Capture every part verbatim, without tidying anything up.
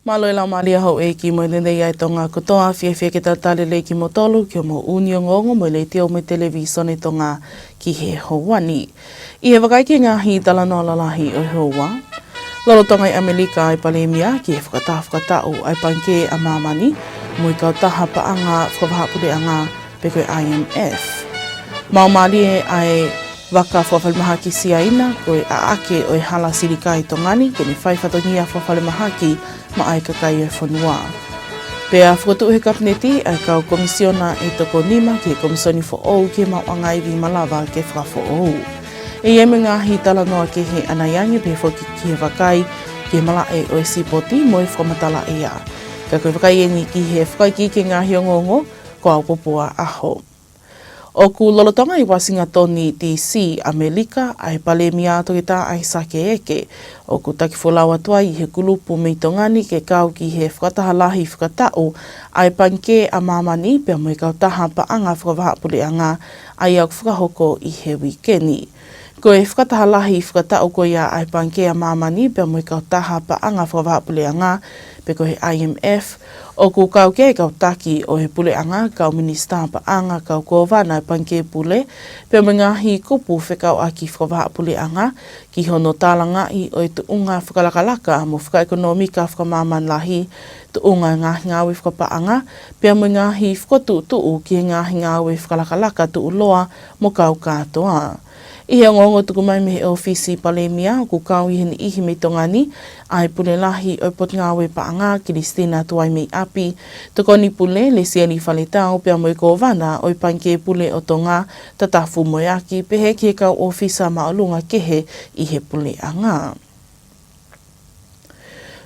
Mālō e laumālie houʻeiki mo e lelei ʻa e Tonga kotoa, fiefia ke talitali lelei kimoutolu ki hoʻomou ʻū ongoongo mei he Letiō mo e Televīsone Tonga ki he houa ni. ʻI he vakai ki he ngaahi talanoa lalahi ʻo e houa. Lolotonga ʻi ʻAmelika ʻa e Palēmia ki he fakataha fakataʻu ʻa e Pangikē ʻa Māmani mo e kautaha paʻanga fakavahaʻapuleʻanga pe ko e I M F. Maumālie ʻa e vaka fakafalemahaki Siaina ko e ʻaʻake ʻo e hala silikā ʻi Tonga ni ke ne fai fatongia fakafalemahaki maʻa e kakai ʻo e fonua. Pea fokotuʻu ʻe he Kapineti ʻa e kau Komisiona ʻe toko nima ki he Komisoni Foʻou ki he Maʻuʻanga Ivi Malava ke fakafoʻou. ʻE ʻi ai mo e ngaahi talanoa kehe ʻanai ange pehē foki ki he vakai ki he malaʻe ʻo e sipoti mo e fakamatala ʻea. Ka ko e vakai eni ki he fakaikiiki e ngaahi ongoongo ko au Popua ʻAho. ʻOku lolotonga ʻi Uasingatoni, D C, ʻAmelika, ʻa e Palēmia Toketā ʻAisake ʻEke, ʻoku taki folau atu ai ʻi he kulupu mei Tonga ni ke kau ki he fakataha lahi fakataʻu ʻa e Pangikē ʻa Māmani pea mo e kautaha paʻanga fakavahaʻapuleʻanga, ʻa ia ʻoku fakahoko ʻi he uike ni. Ko e fakataha lahi fakataʻu ko ia ʻa e Pangikē ʻa Māmani pea mo e kautaha paʻanga fakavahaʻapuleʻanga, pe ko e I M F, ʻoku kau ki ai e kau taki ʻo e puleʻanga, kau minisitā paʻanga, kau kōvana ʻo e Pangikē Pule, pea mo e ngaahi kupu fekauʻaki fakavahaʻapuleʻanga, ki hono tālangaʻi ʻo e tuʻunga fakalakalaka mo fakaʻekonōmika fakamāmani lahi, tuʻunga ngaahi ngāue fakapaʻanga, pea mo e ngaahi fokotuʻutuʻu ki he ngaahi ngāue fakalakalaka tuʻuloa mo kau kātoa. ʻI he ongoongo tuku mai mei he ʻŌfisi Palēmia, ʻoku kau ʻi he niʻihi mei Tonga ni ʻa e Pule Lahi ʻo e Potungāue Paʻanga, Kilisitina Tuaimeiʻapi, Tokoni Pule, Lesieli Faletau, pea mo e Kōvana ʻo e Pangikē Pule ʻo Tonga, Tatafu Moeaki, pehē ki he kau ʻōfisa māʻolunga kehe ʻi he puleʻanga.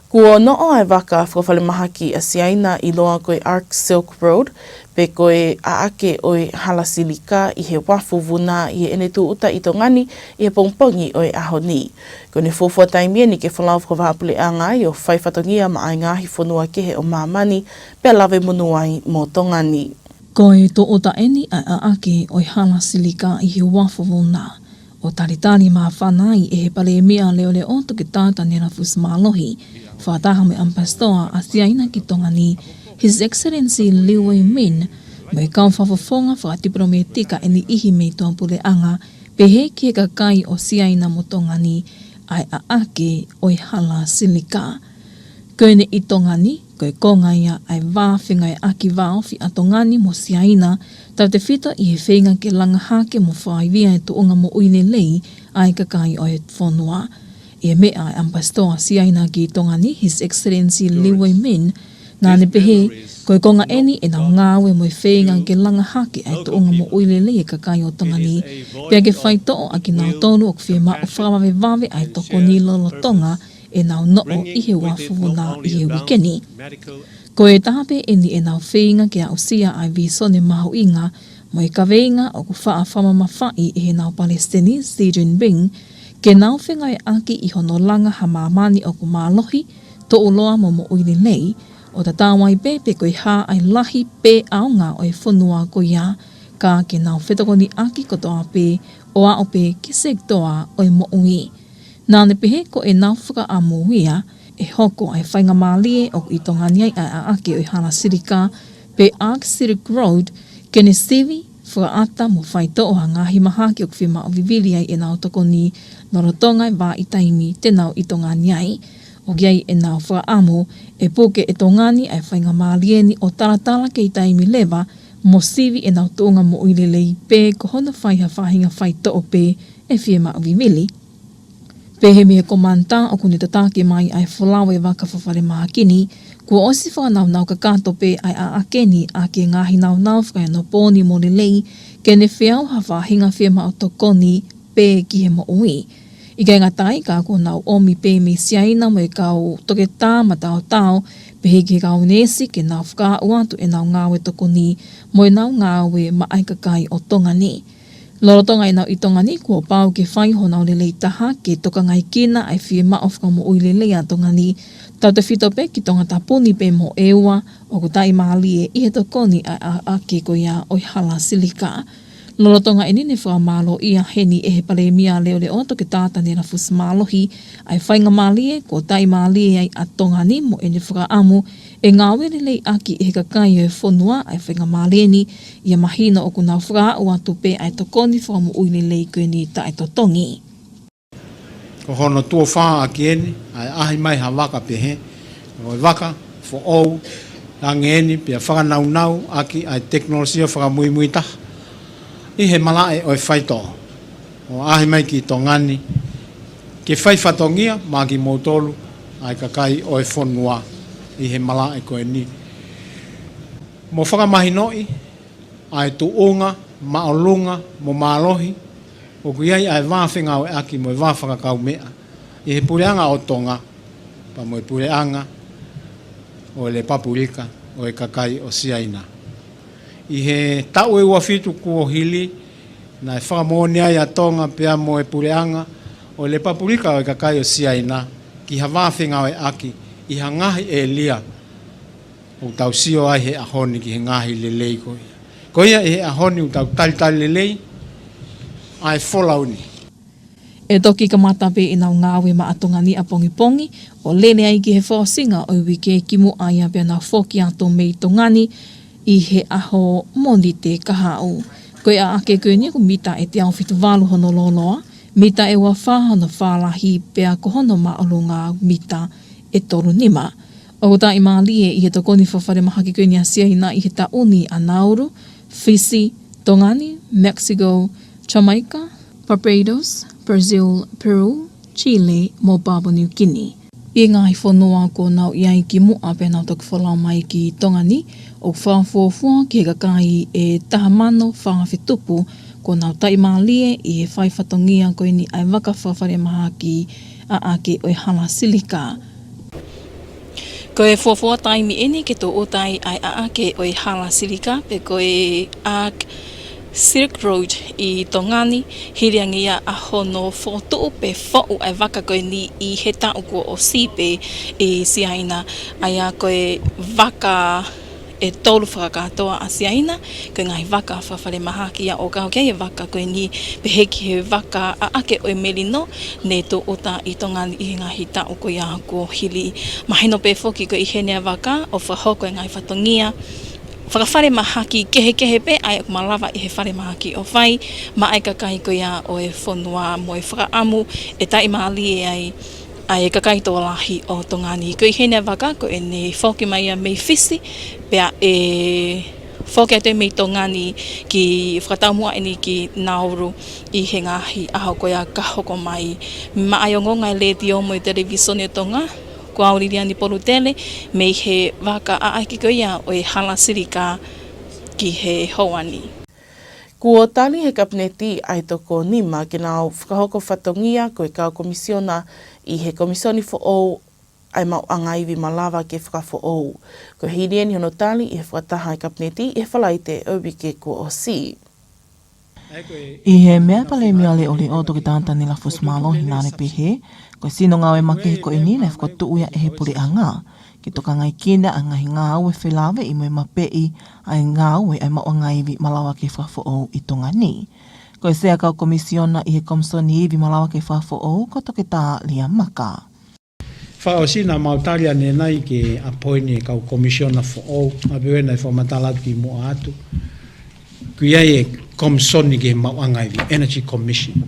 Kuo noʻo ʻa e vaka fakafalemahaki ʻa Siaina ʻiloa ko e Arc Silk Road, pe ko e ʻaʻake ʻo e hala silikā ʻi he uafu vuna ʻi heʻene tūʻuta ʻi Tonga ni ʻi he pongipongi ʻo e ʻaho ni. Ko ʻene fuofua taimi eni ke folau fakavahaʻapuleʻanga ai ʻo fai fatongia maʻa e ngaahi fonua kehe ʻo māmani pea lave monū ai mo Tonga ni. Ko e tūʻuta eni ʻa e ʻaʻake ʻo e hala silikā ʻi he uafu vuna, ʻo talitali māfana ai ʻe he Palēmia Leʻoleʻo Toketā Taniela Fusimālohi, fakataha mo e ʻAmipasitoa ʻa Siaina ki Tonga ni, His Excellency Liu Wei-min, mo e kau fakafofonga fakatipilōmētika ʻe niʻihi mei tuʻapuleʻanga, pehē ki he kakai ʻo Siaina mo Tonga ni, ʻa e ʻaʻake ʻo e hala silikā. Ko eni ʻi Tonga ni, ko e konga ia ʻa e vā fengāueʻaki vāofi ʻa Tonga ni mo Siaina, tautefito ʻi he feinga ke langa hake mo fakaivia e tuʻunga moʻui lelei ʻa e kakai ʻo e fonua. ʻI he meʻa ʻa e ʻAmipasitoa Siaina ki Tonga ni, His Excellency Liu Wei-min, naʻa ne pehē, ko e konga eni ʻenau ngāue mo e feinga ke langa hake ʻa e tuʻunga moʻui lelei e kakai ʻo Tonga ni, pea ke faitoʻo ʻa kinautolu ʻoku fiemaʻu fakavavevave ʻa e tokoni lolotonga ʻenau noʻo ʻi he uafu vuna ʻi he uike ni. Ko e taha pē eni ʻenau feinga ke aʻusia ʻa e vīsone mahuʻinga mo e kaveinga ʻoku faʻa fakamamafaʻi ʻe heʻenau Palesiteni, Xi Jinping, ke nau fengāueʻaki ʻi hono langa ha māmani ʻoku mālohi, tuʻuloa mo moʻui lelei, ʻo tatau ai pē pe ko e hā ʻa e lahi pe ʻaonga ʻo e fonua ko ia, ka ke nau fetokoniʻaki kotoa pē ʻo aʻu pē ki he sekitoa ʻo e moʻui. Naʻa ne pehē ko ʻenau fakaʻamu ia ʻe hoko ʻa e faingamālie ʻoku ʻi Tonga ni ai ʻa e ʻaʻake ʻo e hala silikā pe Arc Silk Road ke ne sivi, fakaʻata mo faitoʻo ha ngaahi mahaki ʻoku fiemaʻu vivili ai ʻenau tokoni lolotonga e vahaʻa taimi te nau ʻi Tonga ni ai. ʻOku ʻi ai ʻenau fakaʻamu ʻe puke ʻe Tonga ni ʻa e faingamālie ni ʻo talatala kei taimi leva mo sivi ʻenau tuʻunga moʻui lelei pe ko hono fai ha faʻahinga faitoʻo pē ʻe fiemaʻu vivili. Pehē mei he Komanitā ʻoku ne tataki mai ʻa e folau e vaka fakafalemahaki ni, kuo ʻosi fakanaunau kakato pē ʻa e ʻaʻake ni ʻaki e ngaahi naunau fakaenopōni mo lelei ke ne feau ha faʻahinga fiemaʻu tokoni pē ki he moʻui. ʻIkai ngata ai ka kuo nau ʻomi pē mei Siaina mo e kau toketā mataotao, pehē ki he kau neesi ke nau fakaaʻu atu ʻenau ngāue tokoni mo ʻenau ngāue maʻa e kakai ʻo Tonga ni. Lolotonga ʻenau ʻi Tonga ni kuo pau ke fai honau lelei taha ke tokangaekina ʻa e fiemaʻu fakamoʻui lelei ʻa Tonga ni, tautefito pē ki Tongatapu ni pea mo ʻEua ʻoku taʻimālie ʻi he tokoni ʻa e ʻaʻake ko ia ʻo e hala silikā. Lolotonga ʻeni, ne fakamālōʻia heni ʻe he Palēmia Leʻoleʻo, Toketā Taniela Fusimālohi, ʻa e faingamālie kuo taʻimālie ai ʻa Tonga ni mo ʻene fakaʻamu ʻe ngāue lelei ʻaki ʻe he kakai ʻo e fonua ʻa e faingamālie ni, ʻi he mahino ʻoku nau fakaaʻu atu pē ʻa e tokoni fakamoʻui lelei ko eni taʻetotongi. Ko hono tuʻo fā ʻaki eni ʻa e ʻaʻahi mai ha vaka pehē, ʻo e vaka foʻou ange eni pea fakanaunau ʻaki ʻa e tekinolosia fakamuimui taha ʻi he malaʻe ʻo e faitoʻo, ʻo ʻaʻahi mai ki Tonga ni ke fai fatongia maʻa kimoutolu ʻa e kakai ʻo e fonua ʻi he malaʻe ko eni. Mo fakamahinoʻi ʻa e tuʻunga māʻolunga mo mālohi ʻoku ʻi ai ʻa e vā fengāueʻaki mo e vā fakakaumeʻa ʻi he puleʻanga ʻo Tonga pea mo e puleʻanga ʻo e Lepapulika ʻo e kakai ʻo Siaina. ʻI he taʻu ʻe ua fitu kuo hili, naʻe fakamoʻoni ai ʻa Tonga pea mo e puleʻanga ʻo e Lepapulika ʻo e kakai ʻo Siaina ki ha vā fengāueʻaki ʻi ha ngaahi ʻēlia ʻoku tau sio ai he ʻaho ni ki he ngaahi lelei ko ia. Ko ia ʻi he ʻaho ni ʻoku tau talitali lelei ʻa e folau ni. ʻE toki kamata pē ʻenau ngāue maʻa Tonga ni ʻapongipongi, ʻo lele ai ki he fakaʻosinga ʻo e uike kimuʻa ia pea nau foki atu mei Tonga ni ʻi he ʻaho Mōnite kahaʻu. Ko e ʻaʻake ko eni ʻoku mita ʻe teau fitu valu hono lōloa, mita ʻe ua fā hono fālahi pea ko hono māʻolunga mita ʻe tolu nima. ʻOku taʻimālie ʻi he tokoni fakafalemahaki ko eni ʻa Siaina ʻi he taʻu ni ʻa Nauru, Fisi, Tonga ni, Mexico, Jamaica, Barbados, Brazil, Peru, Chile, mo Papua New Guinea. ʻI he ngaahi fonua kuo nau ʻi ai kimuʻa pea nau toki folau mai ki Tonga ni, ʻoku fakafuofua ki he kakai ʻe taha mano fā afe tupu kuo nau taʻimālie ʻi he fai fatongia ko eni ʻa e vaka fakafalemahaki ʻaʻake ʻo e hala silika. Ko e fuofua taimi eni ke tūʻuta ai ʻa e ʻaʻake ʻo e hala silika pe ko e Arctic Silk Road ʻi Tonga ni, hili ange ia ʻa hono fokotuʻu pe foʻu ʻa e vaka ko eni ʻi he taʻu kuo ʻosi pē ʻi Siaina, ʻa ia ko e vaka ʻe tolu fakakātoa ʻa Siaina, ko e ngaahi vaka fakafalemahaki ia ʻo kau ki ai e vaka ko eni, pehē ki he vaka ʻaʻake ʻo e melino ne tūʻuta ʻi Tonga ni ʻi he ngaahi taʻu ko ia kuo hili. Mahino pē foki ko e ʻi heni ʻa e vaka ʻo fakahoko e ngaahi fatongia fakafalemahaki kehekehe pē ʻa ia ʻoku malava ʻi he falemahaki ʻo fai maʻa e kakai ko ia ʻo e fonua mo e fakaʻamu ʻe taʻimālie ai ʻa e kakai tokolahi ʻo Tonga ni. Ko e ʻi heni ʻa e vaka ko ʻene foki mai ia mei Fisi, pea ʻe foki atu mei Tonga ni ki fakataumuʻa eni ki Nauru ʻi he ngaahi ʻaho ko ia ka hoko mai. Maʻa e ongoongo ʻa e Letiō mo e Televīsone ʻo Tonga, ko au Liliani Polutele, mei he vaka ʻaʻake ko ia ʻo e hala silika ki he houa ni. Kuo tali he Kapineti ʻa e toko nima ke nau fakahoko fatongia ko e kau komisiona ʻi he Komisoni Foʻou ʻa e Maʻuʻanga Ivi Malava ke Fakafoʻou. Ko e hili eni hono tali ʻi he fakataha ʻa e Kapineti ʻi he Falaite ʻo e uike kuo ʻosi. ʻI he meʻa ʻa e Palēmia Leʻoleʻo, Toketā Taniela Fusimālohi, naʻá ne pehē, ko e sino ngāue makehe ko eni naʻe fokotuʻu ia ʻe he puleʻanga ke tokangaʻi kinaua ʻa e ngaahi ngāue felāveʻi mo e mapeʻi ʻa e ngāue ʻa e Maʻuʻanga Ivi Malava ke Fakafoʻou ʻi Tonga ni. Ko e Sea ʻo e kau Komisiona ʻi he Komisoni Ivi Malava ke Fakafoʻou ko Toketā Lia Maka. Fakaʻosi naʻa mau tali ʻanenai ke appoint e kau komisiona foʻou, ʻa pē ʻena ʻe fakamatala atu kimuʻa atu. Ko ia e komisoni ki he Maʻuʻanga Ivi, Energy Commission.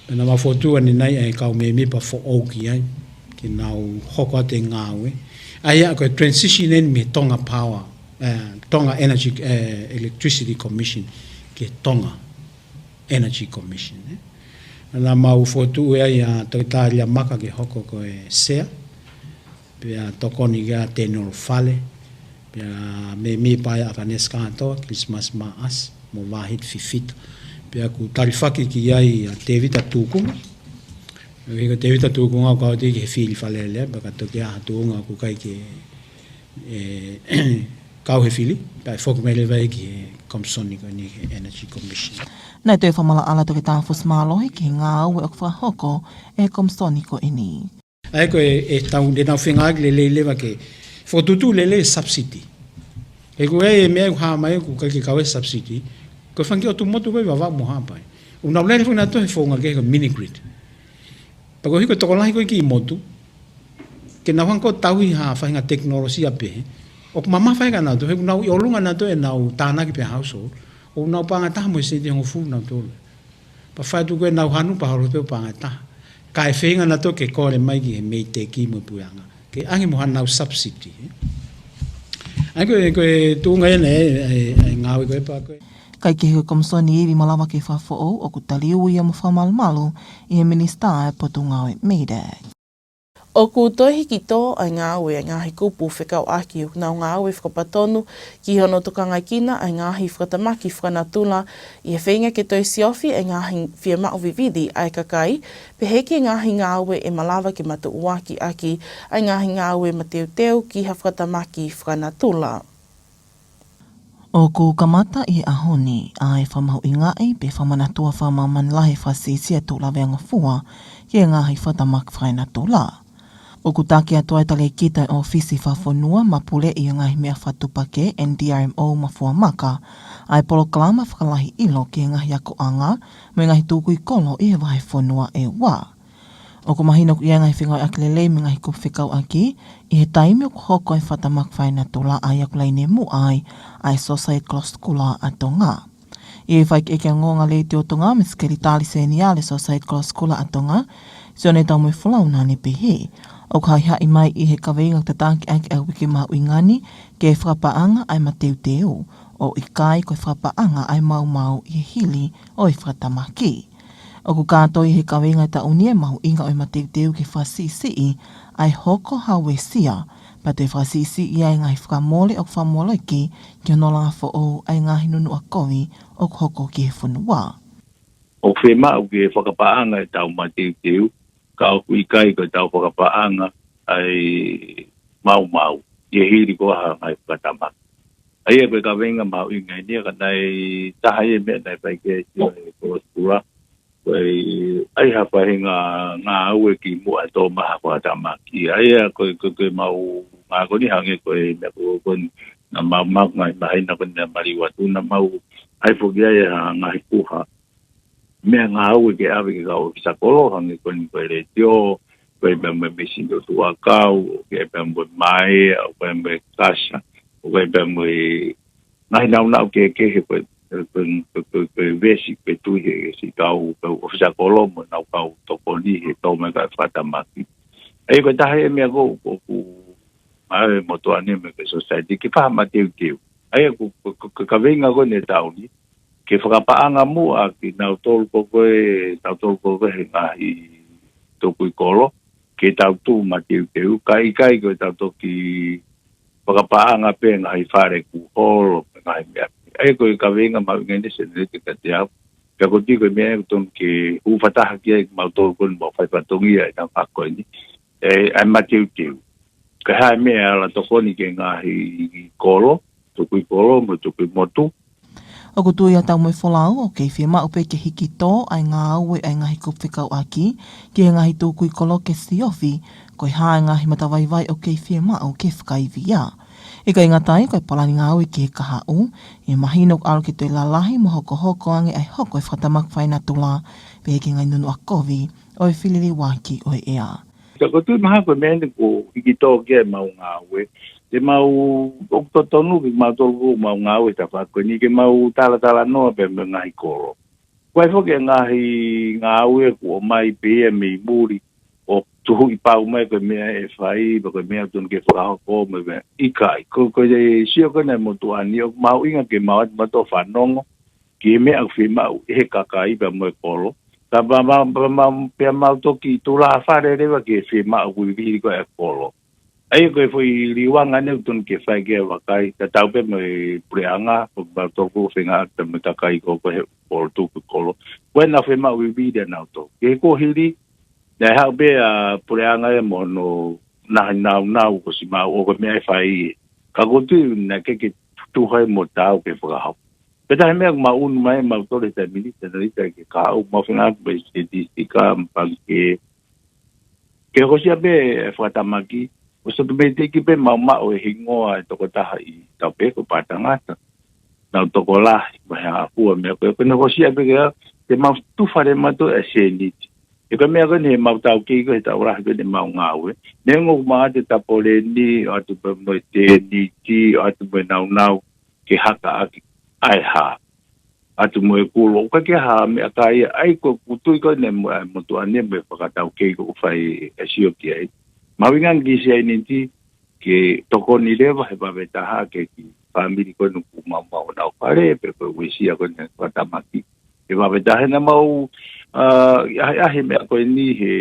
Pea naʻa mau fokotuʻu ʻanenai ʻa e kau mēmipa foʻou ki ai, ke nau hoko atu e ngāue. ʻA ia ko e transition eni mei he Tonga Power, eh, Tonga Energy, eh, Electricity Commission, ki he Tonga Energy Commission, eh. Naʻa mau fokotuʻu ai ʻa Toketā Lia Maka ke hoko ko e Sea, pea tokoni ki ai ʻa Tēnolo Fale, pea mēmipa ʻa ʻAkanesi Kātoa, Kilisimasi Maʻasi, mo Vāhiti Fifita. Pea ʻoku talifaki ki ai ʻa Tēvita Tukunga. ʻOku ʻi ai ko Tēvita Tukunga ʻoku kau atu ki he fili Fale Alea, pea ka toki ʻi ai ha tuʻunga ʻoku ʻikai ke ʻe, kau he fili, pea ʻe foki mai leva ia ki he komisoni ko eni, ki he Energy Commission. Naʻe toe fakamaʻalaʻala ʻa Toketā Fusimālohi ki he ngāue ʻoku fakahoko ʻe he komisoni ko eni. ʻA ia ko e, ʻe tau, te nau fengāueʻaki lelei leva ke fokotuʻutuʻu lelei e subsidy. He ko e meʻa ʻoku hā mai ʻoku ʻikai ke kau e subsidy, Ko e fanga kiʻi ʻotu motu ko ē Vavaʻu mo Haʻapai. ʻOku nau lele foki nautolu he founga kehe ko e mini grid. Pea ko e hiko tokolahi ko ē kiʻi motu, ke nau hanga ʻo tauhi ha faʻahinga tekinolosia pehē, ʻoku mamafa ʻia nautolu, he ʻoku nau ʻi ʻolunga nautolu ʻenau tānaki pē household, ʻoku nau paʻanga ʻe taha mo e sēniti ʻe hongofulu nautolu. Pea fai atu ko ē ʻenau hanu pea holo pē ʻo paʻanga ʻe taha. Kae feinga nautolu ke kole mai ki he MEIDECC mo e puleʻanga ke ʻange mo haʻanau subsidy, ē. ʻA ia ko e, ko e tuʻunga ʻena ʻe, ʻe, ʻe ngāue ko ē pea ko ē. Kae kehe, ko e Komisoni Ivi Malava ke Fakafoʻou ʻoku taliui ia mo fakamalumalu ʻi he Minisitā ʻa e Potungāue MEIDECC. ʻOku toe hiki tō ʻa e ngāue ʻa e ngaahi kupu fekauʻaki ʻoku nau ngāue fakapatonu ki hono tokangaʻi ʻa e ngaahi fakatamaki fakanatula ʻi he feinga ke toe siofi ʻa e ngaahi fiemaʻu vivili ʻa e kakai, pehē ki he ngaahi ngāue ʻe malava ke matuʻuaki ʻaki ʻa e ngaahi ngāue mateuteu ki ha fakatamaki fakanatula. ʻOku kamata ʻi he ʻaho ni ʻa e fakamahuʻingaʻi pe fakamanatua fakamāmani lahi e fakasiʻisiʻi ʻa e tuʻu laveangofua ki he ngaahi fakatamaki fakanatula. ʻOku taki atu ʻa e talēkita ʻo e ʻōfisi fakafonua mapuleʻi ʻo e ngaahi meʻa fakatuʻupakē, NDRMO, Mafuamaka, ʻa e polokalama fakalahi ʻilo ki he ngaahi akoʻanga mo e ngaahi tukui kolo ʻi he vahefonua ʻe ua. ʻOku mahino ʻoku ʻi ai e ngaahi fengāueʻaki lelei mo e ngaahi kupu fekauʻaki ʻi he taimi ʻoku hoko ai e fakatamaki fakanatula, ʻa ia ʻoku laine muʻa ai ʻa e Sōsaieti Kolo Sikola ʻa Tonga. ʻI he fakaʻekeʻeke ʻa e ongoongo ʻa Letiō Tonga mo e Sekelitali Seniale Sōsaieti Kolo Sikola ʻa Tonga, Sione Taumoefolau, naʻá ne pehē ʻoku haʻihaʻi mai ʻi he kaveinga ʻoku tataki ʻaki ʻa e uike mahuʻinga ni ke fakapaʻanga ʻa e mateuteu, ʻo ʻikai ko e fakapaʻanga ʻa e maumau ʻi he hili ʻo e fakatamaki. ʻOku kātoi ʻi he kaveinga ʻo e taʻu ni e mahuʻinga ʻo e mateuteu ke fakasiʻisiʻi ʻa e hoko ha uesia, pea toe fakasiʻisiʻi ʻa e ngaahi fakamole ʻoku fakamoleki ki hono langa foʻou ʻa e ngaahi nunuʻa kovi ʻoku hoko ki he fonua. ʻOku fiemaʻu ke fakapaʻanga ʻetau mateuteu, ka ʻoku ʻikai ko ʻetau fakapaʻanga ʻa e maumau ʻi he hili ko ē ha ngaahi fakatamaki. ʻA ia ko e kaveinga mahuʻinga ʻeni, ka naʻe taha ia e meʻa naʻe fai ki ai ʻa e Kolo Sikola, ko e ʻai ha faʻahinga ngāue kimuʻa ʻo toʻo mai ha fakatamaki. ʻA ia ko e, ko e, ko ʻemau ngāue ko eni, hangē ko e meʻa ko ē ko eni naʻa mau maʻu he ngaahi māhina ko eni naʻe maliu atu, naʻa mau ʻai foki ai ha ngaahi puha meʻangāue ke ʻave ki he kau ʻōfisa kolo, hangē ko eni ko e letiō, ko e meʻa mo e mēsini ʻotu ʻakau, ko e meʻa mo e maea, ko e meʻa mo e kasa, ko e meʻa mo e ngaahi nāunau kehekehe ko e, ko e, ko e, ko e veesi, ko e tui he siʻi kau, kau ʻōfisa kolo mo ʻenau kau tokoni he toʻo mai ʻa e fakatamaki. ʻA ia ko e taha e meʻa ko ē ʻoku, ʻoku maʻu ʻe he motuʻa ni mo e Sōsaieti ke fai ha mateuteu. ʻA ia ko, ko, ko, ko e kaveinga ko eni ʻo e taʻu ni, ke fakapaʻanga muʻa kinautolu ko ē, kinautolu ko ē he ngaahi tukui kolo, ke tau tuʻu mateuteu, kae ʻikai ko ʻetau toki fakapaʻanga pē ngaahi fale kuo holo, ngaahi meʻa. ʻA ia ko e kaveinga mahuʻinga ʻeni Senelita kiate au. Pea ʻoku ou tui ko e meʻa ʻoku totonu ke hūfanga ki ai kimautolu ko eni ʻoku fai fatongia ʻi he ngaahi fale ko eni. ʻE, ʻa e mateuteu. Ka ʻi ai ha meʻa ʻe ala tokoni ki he ngaahi kolo, tukui kolo, mo e tukui motu. ʻOku tui ʻa Taumoefolau ʻoku kei fiemaʻu pē ke hiki tō ʻa e ngāue ʻa e ngaahi kupu fekauʻaki ki he ngaahi tukui kolo ke siofi ko e hā e ngaahi matavaivai ʻoku kei fiemaʻu ke fakaivia. ʻIkai ngata ai, ko e palani ngāue ki he kahaʻu, ʻe mahino ʻoku ʻalu ke toe lalahi mo hokohoko ange ʻa e hoko e fakatamaki fakanatula, pehē ki he ngaahi nunuʻa kovi ʻo e feliliuaki ʻo e ʻea. Ka ʻoku ou tui mahalo ko e meʻa ʻeni ʻoku hiki tō ki ai ʻemau ngāue. Te mau, ʻoku totonu kimautolu ʻoku mau ngāue he tafaʻaki ko eni ke mau talatalanoa pē mo e ngaahi kolo. Ko e foki e ngaahi ngāue kuo ʻomai pē ia mei muli, ʻo tuhuʻi pau mai ko e meʻa ʻe fai, pe ko e meʻa ʻoku totonu ke fakahoko, mo e meʻa ʻikai. Ko, ko e sio ko ena ʻa e motuʻa ni, ʻoku mahuʻinga ke mau ō atu mo fanongo ki he meʻa ʻoku fiemaʻu ʻe he kakai pea mo e kolo. Ka pea mau, pea mau, pea mau toki tulafale leva ki he fiemaʻu vivili ko ē ʻa e kolo. ʻA ia ko e foʻi liliuanga ʻeni ʻoku totonu ke fai ki ai e vakai, tatau pē mo e puleʻanga, ʻoku mau toki feinga atu mo e kakai ko ē he kolo, tukui kolo. Ko ʻenau fiemaʻu vivili ʻanautolu. Ki he kuohili, naʻe haʻu pē ʻa e puleʻanga ia mo hono ngaahi nāunau, ko e siʻi maʻu ʻo ko e meʻa ʻe fai. Ka ʻoku ou tui naʻe ʻikai ke tuha ia mo taau ke fakahoko. Pea taha e meʻa ʻoku mau ʻunu mai, mau tole taimi ni, Senelita, ki he kahaʻu, mau feinga atu mo e Sitisika, mo e Pangikē, ke hokosia pē e fakatamaki, ʻosi ʻoatu mei he tiki pē mau maʻu e hingoa e tokotaha ʻi Taupē, ko Pātangata. nau tokolahi, mo e hā fua meʻa ko ē, ko ʻene hokosia pē ke ʻa, te mau tufa leva mautolu e sēniti. He ko e meʻa ko eni he mau taukei ko ē he taʻu lahi ko ē ne mau ngāue. Neongo ʻoku mau ʻoatu e tapoleni, ʻoatu pē mo e tēniti, ʻoatu mo e naunau, ke hakaʻaki ʻa e hā. ʻOatu mo e kulo, ʻoku ʻikai ke hā meʻakai ia, ʻa ia ko e kutu ko eni mo e motuʻa ni mo e fakataukei ko ē ʻoku fai e sio ki ai. Mahuʻinga ange ki he sēniti, ke tokoni leva he vave taha ki he kiʻi fāmili ko eni ʻoku maumau honau fale, pe ko e uesia ko eni fakatamaki. He vave taha naʻa mau, ʻa, ʻahiʻahi meʻa ko eni he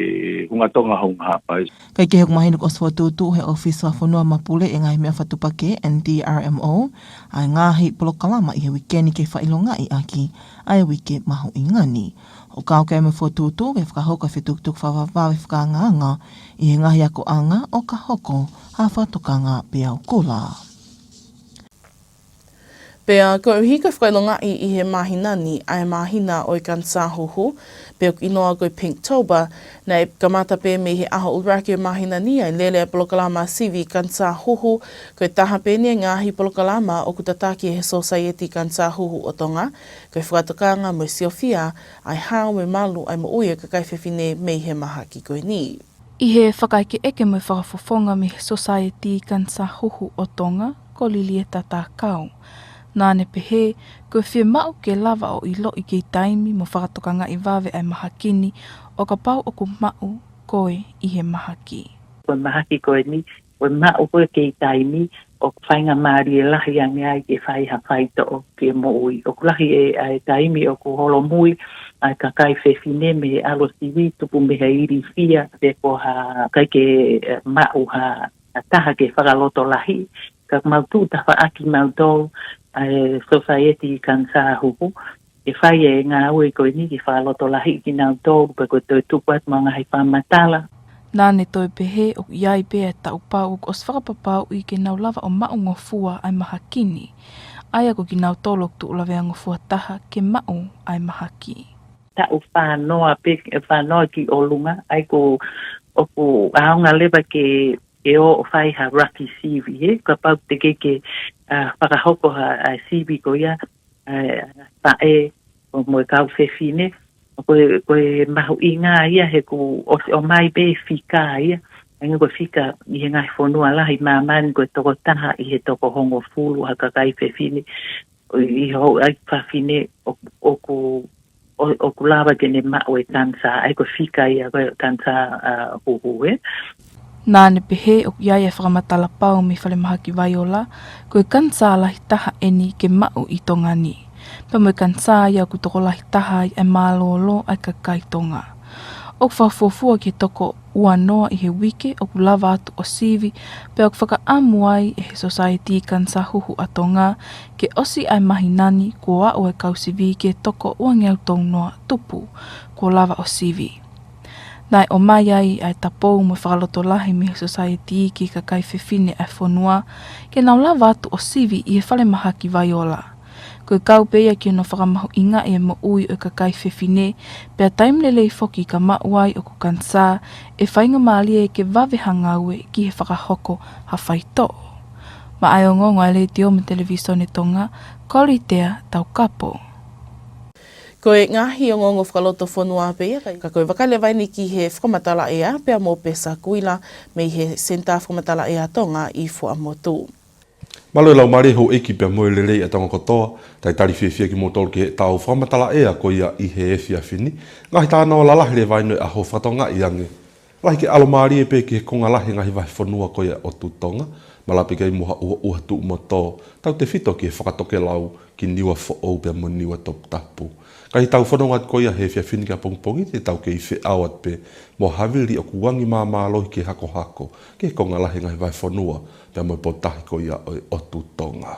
hunga Tonga, hunga Haʻapai. Kae kehe, ʻoku mahino kuo ʻosi fokotuʻutuʻu he ʻOfisi Fakafonua Mapule ʻa e Ngaahi Meʻa Fakatuʻupakē, N D R M O, ʻa e ngaahi polokalama ʻi he uike ni ke fakaʻilongaʻi ʻaki ʻa e uike mahuʻinga ni. ʻOku kau ki ai mo e fokotuʻutuʻu ke fakahoko e fetukutuku fakavavevave fakaangaanga ʻi he ngaahi akoʻanga ʻo ka hoko ha fakatokanga peau kula. Pea koeʻuhi ko e fakaʻilongaʻi ʻi he māhina ni ʻa e māhina ʻo e kanisā huhu, pe ʻoku inoa ko e Pinktober, naʻe kamata pē mei he ʻaho ʻuluaki ʻo e māhina ni ʻa e lele ʻa e polokalama sivi kanisā huhu. Ko e taha pē eni e ngaahi polokalama ʻoku tataki ʻe he Sōsaieti Kanisā Huhu ʻo Tonga, ko e fakatokanga mo e siofia ʻa e hao mo e malu ʻa e moʻui ʻa e kakai fefine mei he mahaki ko eni. ʻI he fakaʻekeʻeke mo e fakafofonga mei he Sōsaieti Kanisā Huhu ʻo Tonga, ko Lilieta Takau, naʻa ne pehē, ko e fiemaʻu ke lava ʻo ʻiloʻi kei taimi mo fakatokangaʻi vave ʻa e mahaki ni, ʻo kapau ʻoku maʻu koe ʻi he mahaki. Ko e mahaki ko eni, ko e maʻu ko ē kei taimi, ʻoku faingamālie lahi ange ai ke fai ha faitoʻo ki he moʻui. ʻOku lahi e, ʻa e taimi ʻoku holomui ʻa e kakai fefine mei he ʻalu ʻo sivi, tupu mei he ilifia, pe ko ha ʻikai ke, ʻe, maʻu ha, ha taha ke fakalotolahi. Ka mau tuʻu tafaʻaki mautolu, ʻa e Sōsaieti Kanisā Huhu, ke fai e ngāue ko eni ke fakalotolahiʻi kinautolu, pe ko e toe tuku atu mo e ngaahi fakamatala. Naʻa ne toe pehē ʻoku ʻi ai pē ʻa e taʻu pau ʻoku ʻosi fakapapauʻi ke nau lava ʻo maʻungofua ʻa e mahaki ni, ʻa ia ko kinautolu ʻoku tuʻu laveangofua taha ke maʻu ʻa e mahaki. Taʻu fānoa pē, fānoa ki ʻolunga, ʻa ia ko, ʻoku ʻaonga leva ke, ke ō ʻo fai ha raki sivi, he kapau te ke ke, ʻa, fakahoko ha, ʻa e sivi ko ia, ʻa e, ʻa e faʻē, ʻo mo e kau fefine, ko e, ko e mahuʻinga ia he kuo ʻosi ʻomai pē fika ia, ʻa ia ko e fika ʻi he ngaahi fonua lahi ʻi māmani ko e toko taha ʻi he toko hongofulu ha kakai fefine, ʻi he houʻeiki fafine ʻo, ʻoku, ʻo, ʻoku lava ke ne maʻu e kanisā, ʻa ia ko e fika ia ko e kanisā, ʻa, huhu, ē. Naʻa ne pehē ʻoku ʻi ai e fakamatala pau mei Falemahaki Vaiola, ko e kanisā lahi taha eni ke maʻu ʻi Tonga ni. Pea mo e kanisā ia ʻoku tokolahi taha ai e mālōlō ʻa e kakai Tonga. ʻOku fakafuofua ki he toko uanoa ʻi he uike ʻoku lava atu ʻo sivi, pea ʻoku fakaʻamu ai ʻe he Sōsaieti Kanisā Huhu ʻa Tonga ke ʻosi ʻa e māhina ni kuo aʻu e kau sivi ki he toko uangeau tolunoa tupu kuo lava ʻo sivi. Naʻe ʻomai ai ʻa e tapou mo e fakalotolahi mei he Sōsaieti ki he kakai fefine ʻa e fonua, ke nau lava atu ʻo sivi ʻi he Falemahaki Vaiola. Ko e kau pē ia ki hono fakamahuʻingaʻi e moʻui ʻo e kakai fefine, pea taimi lelei foki ka maʻu ai ʻoku kanisā, ʻe faingamālie ke vave ha ngāue ki he fakahoko ha faitoʻo. Maʻa e ongoongo ʻa e Letiō mo e Televīsone Tonga, ko Litea Taukapo. Ko e ngaahi ongoongo fakalotofonua pē ia, ka, ka ko e vakai leva eni ki he fakamatala ʻea pea mo Pesa Kuila mei he Senitā Fakamatala ʻEa Tonga ʻi Fuaʻamotu. Mālō e laumālie houʻeiki pea mo e lelei ʻa Tonga kotoa, talitali fiefia kimoutolu ki heʻetau fakamatala ʻea ko ia ʻi he efiafi ni. Ngaahi talanoa lalahi leva eni ʻo e ʻaho fakatokangaʻi ange. Lahi ke ʻalomālie pē ki he konga lahi e ngaahi vahefonua ko ia ʻo ʻotu Tonga, malava pē ki ai mo ha ʻuha, ʻuha tuʻu mo tō, tautefito ki he fakatokelau ki Niuafoʻou pea mo Niuatoputapu. Ka ʻi heʻetau fononga atu ko ia he efiafi ni ki ʻapongipongi, te tau kei feʻao atu pē mo ha vili ʻoku angi māmālohi ki he hakohako ki he konga lahi e ngaahi vahefonua pea mo e potutahi ko ia ʻo e ʻotu Tonga.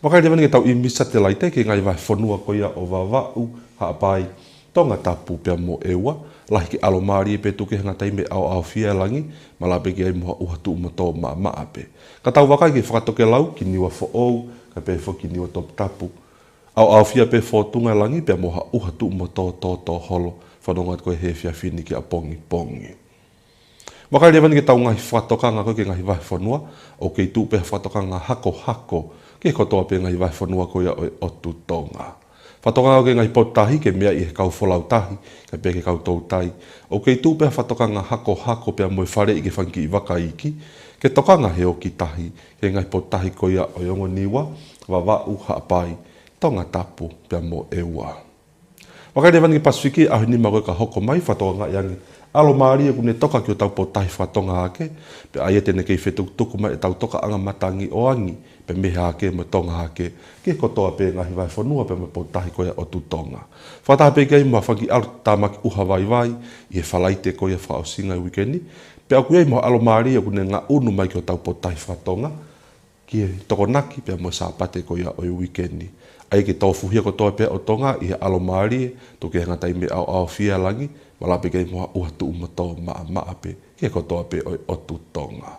Vakai leva eni ki heʻetau ʻīmisi satelaite ki he ngaahi vahefonua ko ia ʻo Vavaʻu, Haʻapai, Tongatapu pea mo ʻEua, lahi ke ʻalomālie pē, tuku ke hanga taimi ʻaoʻaofia e langi, malava pē ki ai mo ha ʻuha tuʻu mo tō maʻamaʻa pē. Ka tau vakai ki he fakatokelau ki Niuafoʻou, kae pehē foki ki Niuatoputapu, ʻaoʻaofia pē fōtunga e langi pea mo ha ʻuha tuʻu mo tō tōtō holo, fononga atu ko ia he efiafi ni ki ʻapongipongi. Vakai leva eni ki heʻetau ngaahi fakatokanga ko ia ki he ngaahi vahefonua, ʻoku kei tuʻu pē ha fakatokanga hakohako ki ki he kotoa pē ngaahi vahefonua ko ia ʻo e ʻotu Tonga. Fakatokanga ki he ngaahi potutahi ke meʻa ʻi he kau folau tahi, kae pehē ki he kau toutai. ʻOku kei tuʻu pē ha fakatokanga hakohako pea mo e faleʻi ki he fanga kiʻi vaka iiki, ke tokanga he ʻoku ki tahi, ki he ngaahi potutahi ko ia ʻo e ongo Niua, Vavaʻu, Haʻapai, Tongatapu, pea mo ʻEua. Vakai leva eni ki Pasifiki, ʻaho ʻe nima ko ē ka hoko mai, fakatokangaʻi ange ʻalomālie ʻoku ne toka ki hotau potutahi fakatonga hake, pea ʻai ia te ne kei fetukutuku mai ʻetau tokaʻanga matangi ʻo angi, pea mei hake mo Tonga hake, ki he kotoa pē ngaahi vahefonua pea mo e potutahi ko ia ʻotu Tonga. Fakataha pē ki ai mo ha fanga kiʻi ʻalu tāmaki ʻuha vaivai, ʻi he Falaite ko ia fakaʻosinga e uike ni, pea ʻoku ʻi ai mo ha ʻalomālie ʻoku ne ngaʻunu mai ki hotau potutahi fakatonga, ki he Tokonaki pea mo e Sāpate ko ia ʻo e uike ni. ʻAi ke tofuhia kotoa pē ʻo Tonga ʻi he ʻalomālie, tuku kehe ha ngata taimi ʻaoʻaofia e langi, malava pē ki ai mo ha ʻuha tuʻu mo tō maʻamaʻa pē, ki he kotoa pē ʻo e ʻotu Tonga.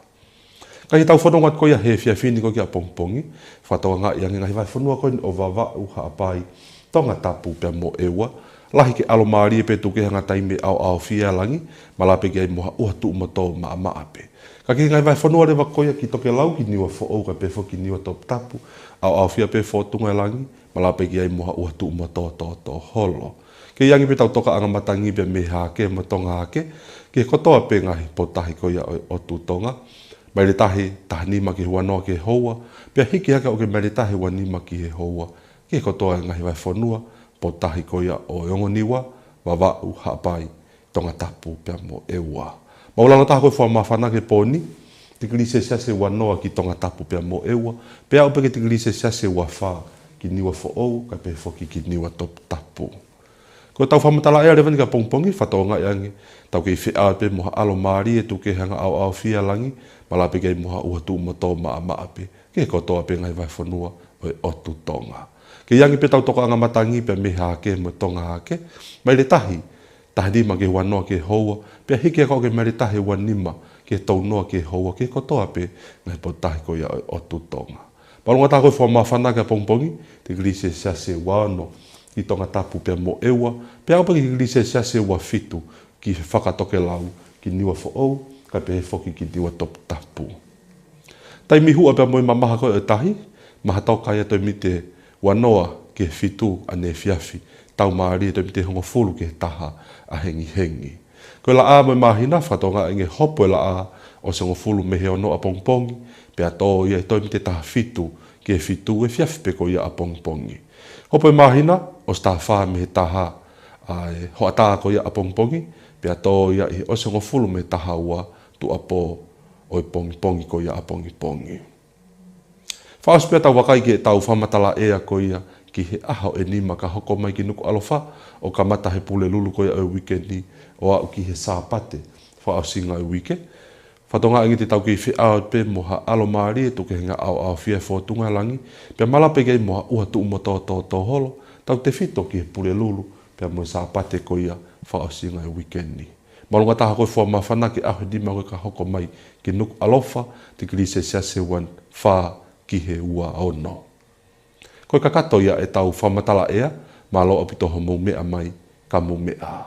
Ka ʻi heʻetau fononga ko ia he efiafi ni ko ē ki ʻapongipongi, fakatokangaʻi ange ngaahi vahefonua ko eni ʻo Vavaʻu, Haʻapai, Tongatapu pea mo ʻEua, lahi ke ʻalomālie pē tuku kehe ha ngata taimi ʻaoʻaofia e langi, malava pē ki ai mo ha ʻuha tuʻu mo tō maʻamaʻa pē. Ka ki he ngaahi vahefonua leva ko ia ki Tokelau, ki Niuafoʻou kae pehē foki ki Niuatoputapu, ʻaoʻaofia pē fōtunga e langi, malava pē ki ai mo ha ʻuha tuʻu mo tō tōtōholo. Kei angi pē ʻetau tokaʻanga matangi pea mei hake mo Tonga hake, ki he kotoa pē ngaahi potutahi ko ia ʻo e ʻotu Tonga, maile tahi taha nima ki he ua noa ki he houa, pea hiki hake ʻo aʻu ki he maile tahi ua nima ki he houa, ki he kotoa e ngaahi vahefonua, potutahi ko ia ʻo e ongo Niua, Vavaʻu, Haʻapai, Tongatapu pea mo ʻEua. Māʻulalo taha ko ē fuʻu māfana ki he pō ni, tikilī selesiasi ʻe ua noa ki Tongatapu pea mo ʻEua, pea aʻu pē ki he tikilī selesiasi ʻe ua fā ki Niuafoʻou, kae pehē foki ki Niuatoputapu. Ko ʻetau fakamatala ʻea leva eni ki ʻapongipongi, fakatokangaʻi ange, tau kei feʻao pē mo ha ʻalomālie tuku kehe anga ʻaoʻaofia e langi, malava pē ki ai mo ha ʻuha tuʻu mo tō maʻamaʻa pē, ki he kotoa pē ngaahi vahefonua ʻo e ʻotu Tonga. Kei angi pē ʻetau tokaʻanga matangi pea mei hake mo Tonga hake, maile tahi taha nima ki he ua noa ki he houa, pea hiki hake ʻo aʻu ki he maile tahi ua nima ki he tolu noa ki he houa, ki he kotoa pē ngaahi potutahi ko ia ʻo e ʻotu Tonga. Māʻolunga taha ko ē fuʻu māfana ki ʻapongipongi, tikilī selesiasi ʻe ua ono ki Tongatapu pea mo ʻEua, pea aʻu pē ki he tikilī selesiasi ʻe ua fitu ki he fakatokelau, ki Niuafoʻou, kae pehē foki ki Niuatoputapu. Taimi huʻa pea mo e mamaha ko ē ʻo e tahi, maha toka ia ʻi he toe miniti ʻe ua noa ki he fitu ʻaneefiafi, taumālie toe miniti ʻe hongofulu ki he taha ʻahengihengi. Ko e laʻā mo e māhina, fakatokangaʻi ange hopo e laʻā ʻosi hongofulu mei he ono ʻapongipongi, pea tō ia ʻi he toe miniti ʻe taha fitu ki he fitu efiafi pē ko ia ʻapongipongi. Hopo e māhina ʻosi taha fā mei he taha ʻa e hoʻatā ko ia ʻapongipongi, pea tō ia ʻi he ʻosi hongofulu mei he taha ua tuʻuapō ʻo e pongipongi ko ia ʻapongipongi. Fakaʻosi pea tau vakai ki heʻetau fakamatala ʻea ko ia ki he ʻaho ʻe nima ka hoko mai ki Nukuʻalofa, ʻo kamata he Pulelulu ko ia ʻo e uike ni ʻo aʻu ki he Sāpate fakaʻosinga e uike. Fakatokangaʻi ange te tau kei feʻao pē mo ha ʻalomālie tuku kehe anga ʻaoʻaofia e fōtunga e langi, pea malava pē ki ai mo ha ʻuha tuʻu mo tō tōtōholo, tautefito ki he Pulelulu pea mo e Sāpate ko ia fakaʻosinga e uike ni. Māʻolunga taha ko ē fuʻu māfana ki he ʻaho ʻe nima ko ē ka hoko mai ki Nukuʻalofa, tikilī selesiasi ʻe ua fā ki he ua ono. Ko e kakato ia ʻetau fakamatala ʻea, mālō ʻaupito hoʻomou meʻa mai, ka mou meʻa ā.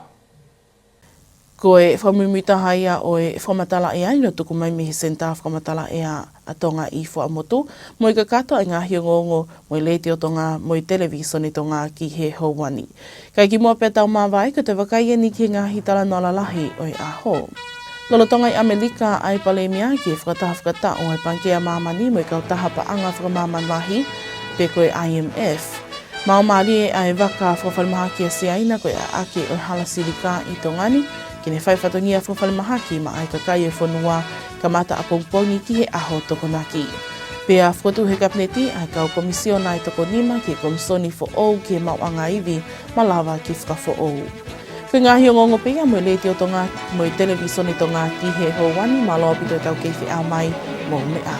Ko e fakamuimui taha ia ʻo e fakamatala ʻea ʻi loto tuku mai mei he Senitā Fakamatala ʻEa ʻa Tonga ʻi Fuaʻamotu, mo e kakato ʻa e ngaahi ongoongo mo e Letiō Tonga mo e Televīsone Tonga ki he houa ni. Kae kimuʻa pea tau māvae, ko e toe vakai eni ki he ngaahi talanoa lalahi ʻo e ʻaho. Lolotonga ʻi ʻAmelika ʻa e Palēmia ki he fakataha fakataʻu ʻa e Pangikē ʻa Māmani mo e kautaha paʻanga fakamāmani lahi, pe ko e I M F. Maʻu mālie ʻa e vaka fakafalemahaki ʻa Siaina ko e ʻaʻake ʻo e hala silika ʻi Tonga ni, ke ne fai fatongia fakafalemahaki maʻa e kakai ʻo e fonua, kamata ʻapongipongi ki he ʻaho Tokonaki. Pea fokotuʻu ʻe he Kapineti ʻa e kau Komisiona ʻe toko nima ki he Komisoni Foʻou ki he Maʻuʻanga Ivi, malava ke fakafoʻou. Ko e ngaahi ongoongo pē ia mo e Letiō Tonga mo e Televīsone Tonga ki he houa ni, mālō ʻaupito ʻetau kei feʻao mai, mou meʻa ā.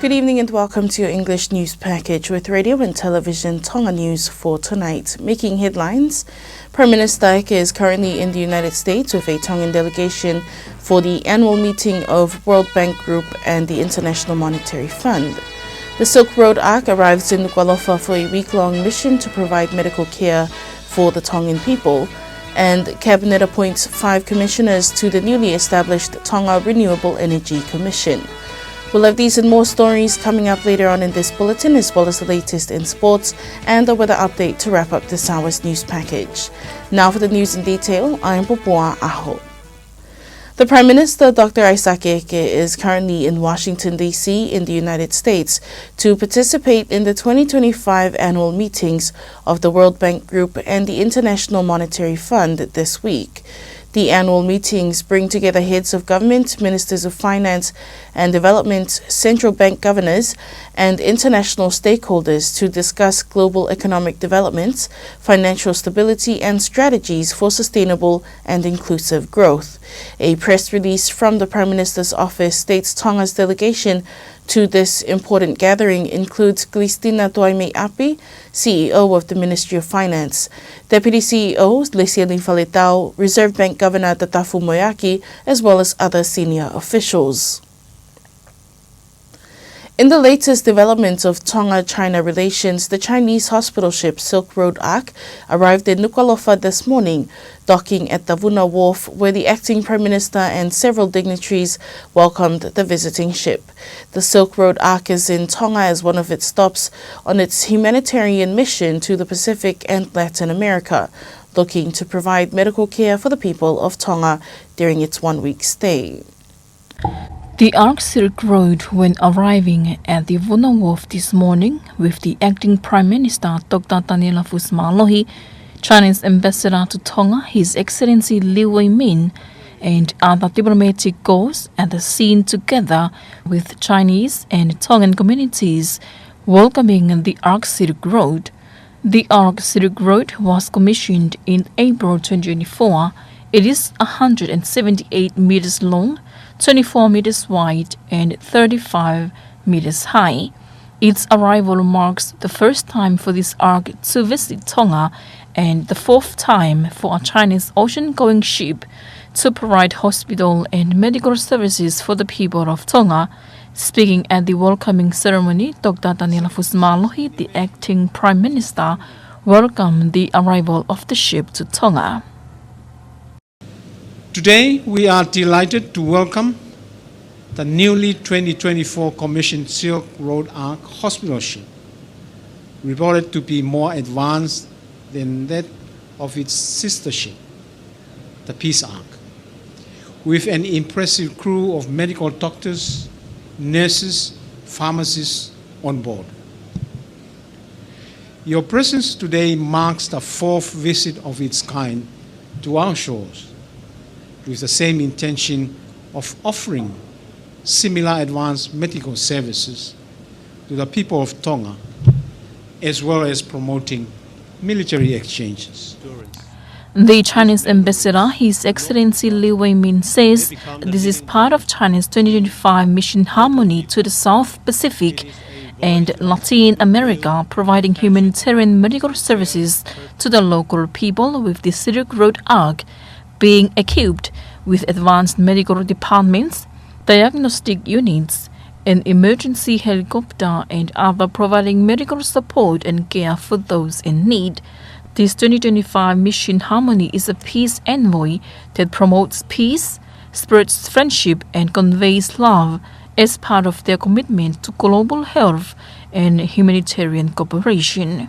Good evening and welcome to your English news package with Radio and Television Tonga News for tonight. Making headlines, Prime Minister Eke is currently in the United States with a Tongan delegation for the annual meeting of World Bank Group and the International Monetary Fund. The Silk Road Ark arrives in Nukuʻalofa for a week-long mission to provide medical care for the Tongan people. And Cabinet appoints five commissioners to the newly established Tonga Renewable Energy Commission. We'll have these and more stories coming up later on in this bulletin, as well as the latest in sports and a weather update to wrap up this hour's news package. Now for the news in detail, I'm Popua Aho. The Prime Minister, Doctor Isaac Eke, is currently in Washington, D C in the United States to participate in the twenty twenty-five annual meetings of the World Bank Group and the International Monetary Fund this week. The annual meetings bring together heads of government, ministers of finance and development, central bank governors, and international stakeholders to discuss global economic developments, financial stability, and strategies for sustainable and inclusive growth. A press release from the Prime Minister's office states Tonga's delegation to this important gathering includes Christina Tuaimeiapi, C E O of the Ministry of Finance, Deputy C E O Lesieli Faletau, Reserve Bank Governor Tatafu Moeaki, as well as other senior officials. In the latest developments of Tonga-China relations, the Chinese hospital ship Silk Road Ark arrived in Nukuʻalofa this morning, docking at the Vuna Wharf, where the acting Prime Minister and several dignitaries welcomed the visiting ship. The Silk Road Ark is in Tonga as one of its stops on its humanitarian mission to the Pacific and Latin America, looking to provide medical care for the people of Tonga during its one-week stay. The Ark Silk Road, when arriving at the Vuna Wharf this morning with the Acting Prime Minister, Doctor Taniela Fusimālohi, China's Ambassador to Tonga, His Excellency Liu Weimin, and other diplomatic corps at the scene, together with Chinese and Tongan communities welcoming the Ark Silk Road. The Ark Silk Road was commissioned in April twenty twenty-four. It is one hundred seventy-eight meters long, twenty-four meters wide, and thirty-five meters high. Its arrival marks the first time for this ark to visit Tonga and the fourth time for a Chinese ocean-going ship to provide hospital and medical services for the people of Tonga. Speaking at the welcoming ceremony, Doctor Taniela Fusimālohi, the acting Prime Minister, welcomed the arrival of the ship to Tonga. Today, we are delighted to welcome the newly twenty twenty-four commissioned Silk Road Ark hospital ship, reported to be more advanced than that of its sister ship, the Peace Ark, with an impressive crew of medical doctors, nurses, pharmacists on board. Your presence today marks the fourth visit of its kind to our shores, with the same intention of offering similar advanced medical services to the people of Tonga, as well as promoting military exchanges. The Chinese ambassador, His Excellency Liu Weimin, says this is part of China's twenty twenty-five Mission Harmony to the South Pacific and Latin America, providing humanitarian medical services to the local people, with the Silk Road Ark being equipped with advanced medical departments, diagnostic units, an emergency helicopter, and other, providing medical support and care for those in need. This twenty twenty-five Mission Harmony is a peace envoy that promotes peace, spreads friendship, and conveys love as part of their commitment to global health and humanitarian cooperation.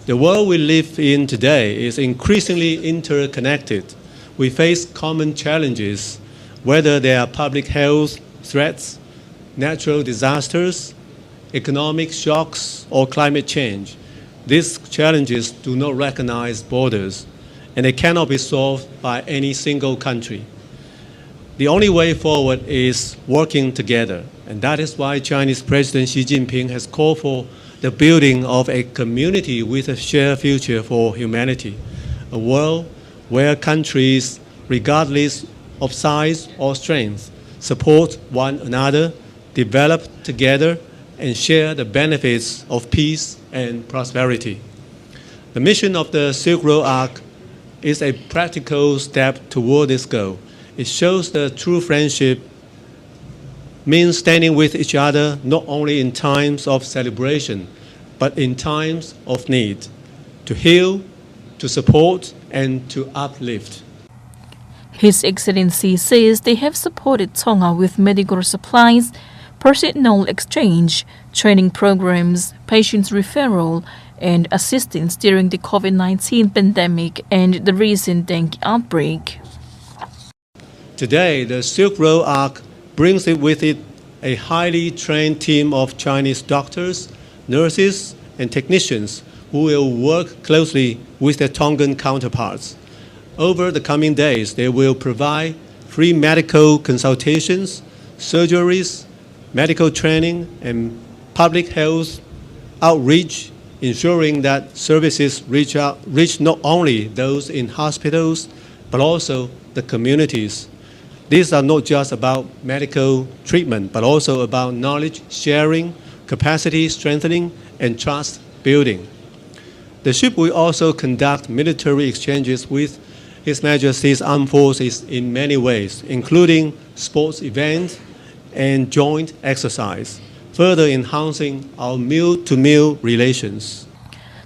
The world we live in today is increasingly interconnected. We face common challenges, whether they are public health threats, natural disasters, economic shocks, or climate change. These challenges do not recognize borders, and they cannot be solved by any single country. The only way forward is working together, and that is why Chinese President Xi Jinping has called for the building of a community with a shared future for humanity, a world where countries, regardless of size or strength, support one another, develop together, and share the benefits of peace and prosperity. The mission of the Silk Road Ark is a practical step toward this goal. It shows that true friendship means standing with each other not only in times of celebration, but in times of need, to heal, to support, and to uplift. His Excellency says they have supported Tonga with medical supplies, personnel exchange, training programs, patients referral, and assistance during the COVID nineteen pandemic and the recent dengue outbreak. Today, the Silk Road Arc brings it with it a highly trained team of Chinese doctors, nurses, and technicians who will work closely with their Tongan counterparts. Over the coming days, they will provide free medical consultations, surgeries, medical training, and public health outreach, ensuring that services reach out, reach not only those in hospitals, but also the communities. These are not just about medical treatment, but also about knowledge sharing, capacity strengthening, and trust building. The ship will also conduct military exchanges with His Majesty's Armed Forces in many ways, including sports events and joint exercise, further enhancing our meal-to-meal relations.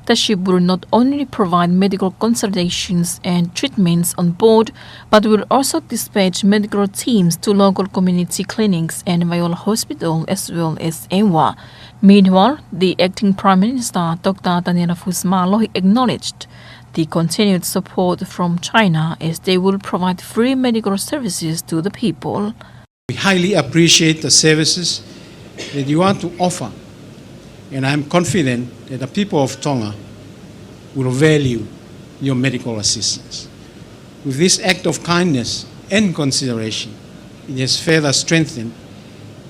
The ship will not only provide medical consultations and treatments on board, but will also dispatch medical teams to local community clinics and Vailoa Hospital as well as EWA. Meanwhile, the acting Prime Minister, Doctor Taniela Fusimālohi, acknowledged the continued support from China as they will provide free medical services to the people. We highly appreciate the services that you want to offer, and I am confident that the people of Tonga will value your medical assistance. With this act of kindness and consideration, it has further strengthened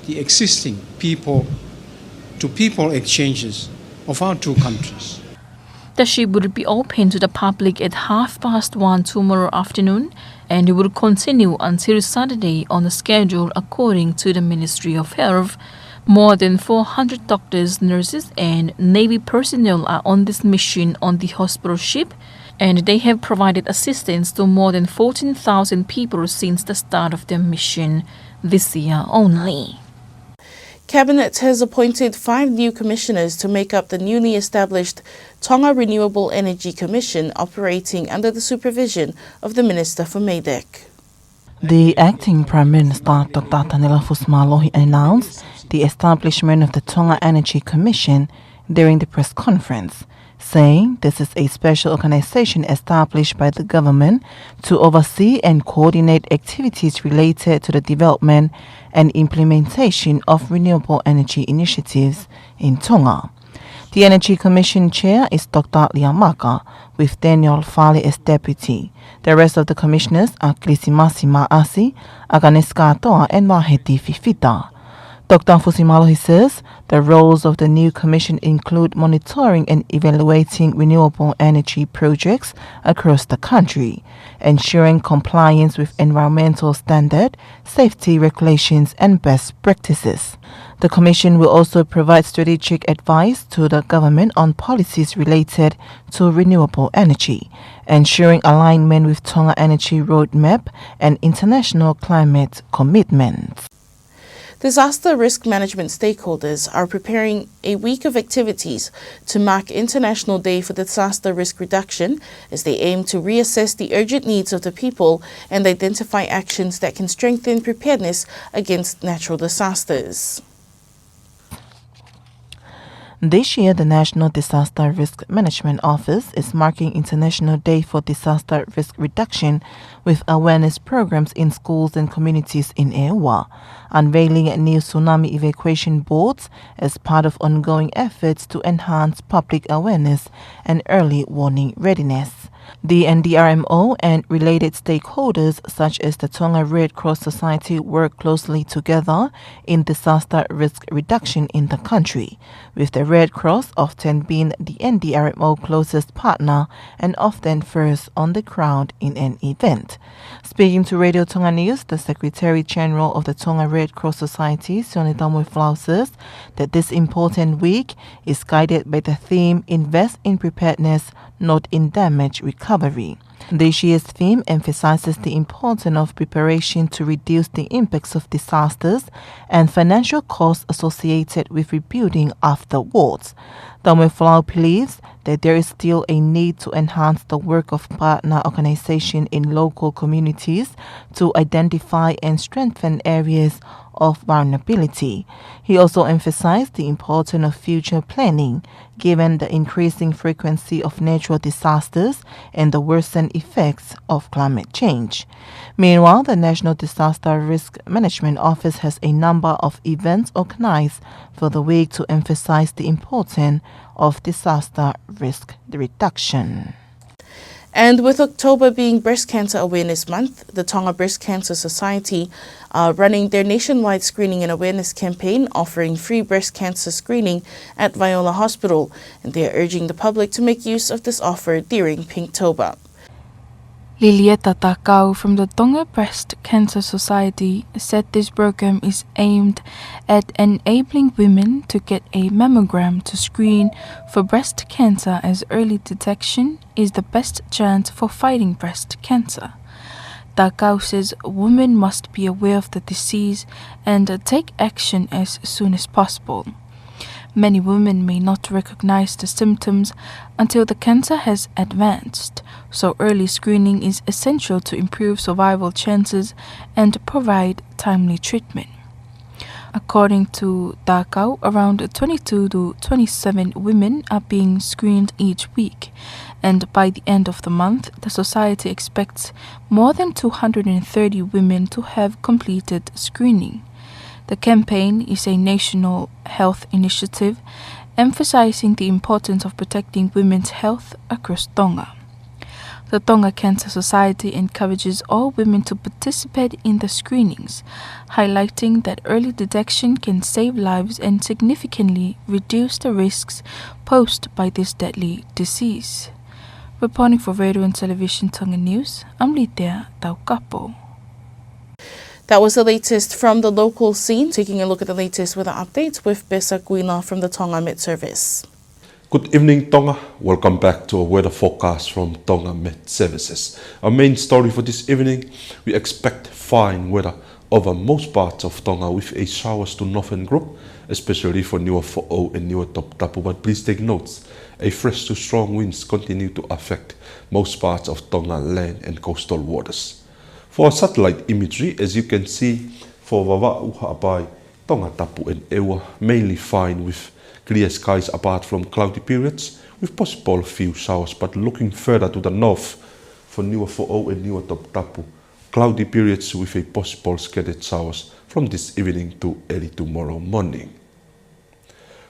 the existing people-to-people exchanges of our two countries. The ship will be open to the public at half past one tomorrow afternoon, and it will continue until Saturday on the schedule, according to the Ministry of Health. More than four hundred doctors, nurses, and Navy personnel are on this mission on the hospital ship, and they have provided assistance to more than fourteen thousand people since the start of their mission this year only. Cabinet has appointed five new commissioners to make up the newly established Tonga Renewable Energy Commission, operating under the supervision of the Minister for MEIDECC. The acting Prime Minister, Doctor Taniela Fusimālohi, announced the establishment of the Tonga Energy Commission during the press conference, saying this is a special organization established by the government to oversee and coordinate activities related to the development and implementation of renewable energy initiatives in Tonga. The Energy Commission Chair is Doctor Lia Maka, with Daniel Fale as deputy. The rest of the commissioners are Kilisimasi Maasi, ʻAkanesi Kātoa, and Maheti Fifita. Doctor Fusimālohi says the roles of the new commission include monitoring and evaluating renewable energy projects across the country, ensuring compliance with environmental standard, safety regulations, and best practices. The commission will also provide strategic advice to the government on policies related to renewable energy, ensuring alignment with Tonga Energy Roadmap and international climate commitments. Disaster risk management stakeholders are preparing a week of activities to mark International Day for Disaster Risk Reduction as they aim to reassess the urgent needs of the people and identify actions that can strengthen preparedness against natural disasters. This year, the National Disaster Risk Management Office is marking International Day for Disaster Risk Reduction with awareness programs in schools and communities in ʻEua, unveiling new tsunami evacuation boards as part of ongoing efforts to enhance public awareness and early warning readiness. The N D R M O and related stakeholders such as the Tonga Red Cross Society work closely together in disaster risk reduction in the country, with the Red Cross often being the N D R M O closest partner and often first on the ground in an event. Speaking to Radio Tonga News, the Secretary General of the Tonga Red Cross Society, Sione Taumoefolau, says that this important week is guided by the theme "Invest in Preparedness, Not in Damage Recovery." This year's theme emphasizes the importance of preparation to reduce the impacts of disasters and financial costs associated with rebuilding afterwards. Taumoefolau believes that there is still a need to enhance the work of partner organizations in local communities to identify and strengthen areas of vulnerability. He also emphasized the importance of future planning, given the increasing frequency of natural disasters and the worsened effects of climate change. Meanwhile, the National Disaster Risk Management Office has a number of events organized for the week to emphasize the importance of disaster risk reduction. And with October being Breast Cancer Awareness Month, the Tonga Breast Cancer Society are running their nationwide screening and awareness campaign, offering free breast cancer screening at Vaiola Hospital, and they are urging the public to make use of this offer during Pinktober. Lilieta Takau from the Tonga Breast Cancer Society said this program is aimed at enabling women to get a mammogram to screen for breast cancer, as early detection is the best chance for fighting breast cancer. Takau says women must be aware of the disease and take action as soon as possible. Many women may not recognize the symptoms until the cancer has advanced, so early screening is essential to improve survival chances and provide timely treatment. According to Takau, around twenty-two to twenty-seven women are being screened each week, and by the end of the month, the society expects more than two hundred and thirty women to have completed screening. The campaign is a national health initiative emphasizing the importance of protecting women's health across Tonga. The Tonga Cancer Society encourages all women to participate in the screenings, highlighting that early detection can save lives and significantly reduce the risks posed by this deadly disease. Reporting for Radio and Television Tonga News, I'm Litea Taukapo. That was the latest from the local scene. Taking a look at the latest weather updates with Besa Guila from the Tonga Met Service. Good evening, Tonga. Welcome back to a weather forecast from Tonga Met Services. Our main story for this evening, we expect fine weather over most parts of Tonga with a showers to northern group, especially for Niuafoʻou and Niuatoputapu. But please take notes, a fresh to strong winds continue to affect most parts of Tonga land and coastal waters. For satellite imagery, as you can see, for Vavaʻu, Haʻapai, Tongatapu and ʻEua, mainly fine with clear skies apart from cloudy periods, with possible few showers, but looking further to the north for Niuafoʻou and Niuatoputapu, cloudy periods with a possible scattered showers from this evening to early tomorrow morning.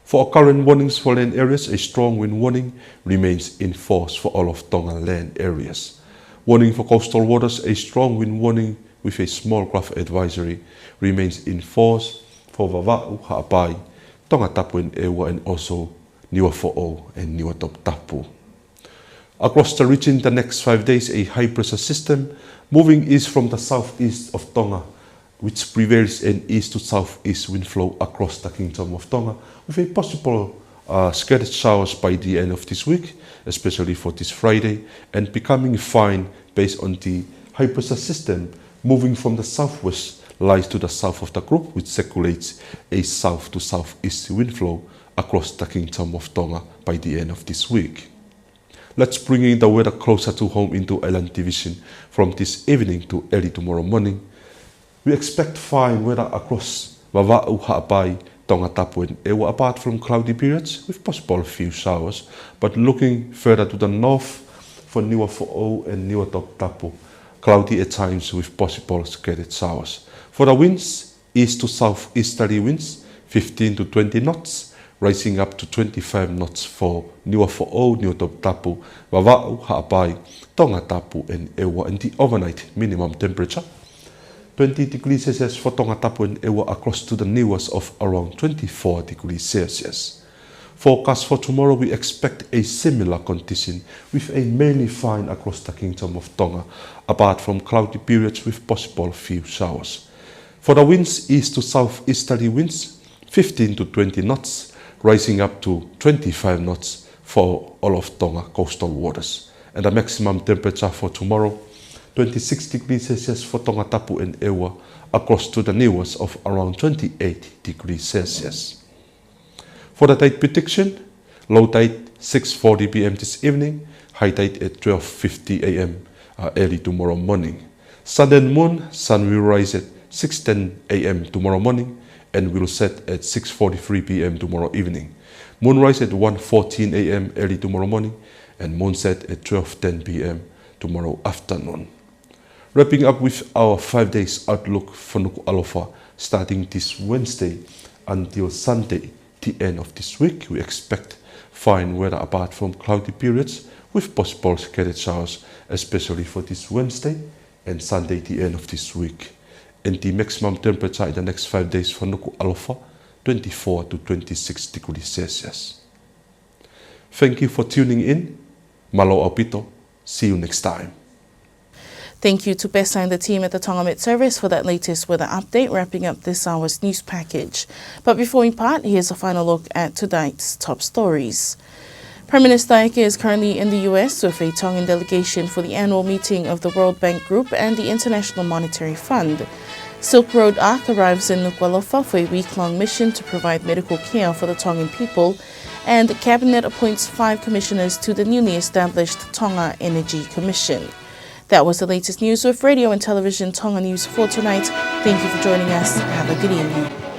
For our current warnings for land areas, a strong wind warning remains in force for all of Tonga land areas. Warning for coastal waters, a strong wind warning with a small craft advisory remains in force for Vavaʻu, Haʻapai, Tongatapu and ʻEua, and also Niuafoʻou and Niuatoputapu. Across the region, the next five days, a high pressure system moving east from the southeast of Tonga, which prevails an east to southeast wind flow across the Kingdom of Tonga, with a possible, uh, scattered showers by the end of this week, especially for this Friday, and becoming fine based on the high pressure system moving from the southwest lies to the south of the group, which circulates a south to southeast wind flow across the Kingdom of Tonga by the end of this week. Let's bring in the weather closer to home into Island Division from this evening to early tomorrow morning. We expect fine weather across Vavaʻu, Haʻapai, Tongatapu and ʻEua, apart from cloudy periods with possible few showers, but looking further to the north for Niuafoʻou and Niuatoputapu, cloudy at times with possible scattered showers. For the winds, east to southeasterly winds, fifteen to twenty knots, rising up to twenty-five knots for Niuafoʻou, Niuatoputapu, Vavaʻu, Haʻapai, Tongatapu and ʻEua, and the overnight minimum temperature, twenty degrees Celsius for Tongatapu and ʻEua, across to the Niuas of around twenty-four degrees Celsius. Forecast for tomorrow, we expect a similar condition with a mainly fine across the Kingdom of Tonga, apart from cloudy periods with possible few showers. For the winds, east to southeasterly winds, fifteen to twenty knots, rising up to twenty-five knots for all of Tonga coastal waters. And the maximum temperature for tomorrow, twenty-six degrees Celsius for Tongatapu and ʻEua, across to the Niuas of around twenty-eight degrees Celsius. For the tide prediction, low tide six forty p.m. this evening, high tide at twelve fifty a.m., uh, early tomorrow morning. Sun and moon, sun will rise at six ten a.m. tomorrow morning and will set at six forty-three p.m. tomorrow evening. Moon rise at one fourteen a.m. early tomorrow morning and moon set at twelve ten p.m. tomorrow afternoon. Wrapping up with our five days outlook for Nukuʻalofa, starting this Wednesday until Sunday, the end of this week, we expect fine weather apart from cloudy periods with possible scattered showers, especially for this Wednesday and Sunday, the end of this week. And the maximum temperature in the next five days for Nukuʻalofa, twenty-four to twenty-six degrees Celsius. Thank you for tuning in. Mālō ʻaupito. See you next time. Thank you to Pesa and the team at the Tonga Met Service for that latest weather update, wrapping up this hour's news package. But before we part, here's a final look at tonight's top stories. Prime Minister Eke is currently in the U S with a Tongan delegation for the annual meeting of the World Bank Group and the International Monetary Fund. Silk Road Ark arrives in Nukuʻalofa for a week-long mission to provide medical care for the Tongan people, and Cabinet appoints five commissioners to the newly established Tonga Energy Commission. That was the latest news with Radio and Television Tonga News for tonight. Thank you for joining us. Have a good evening.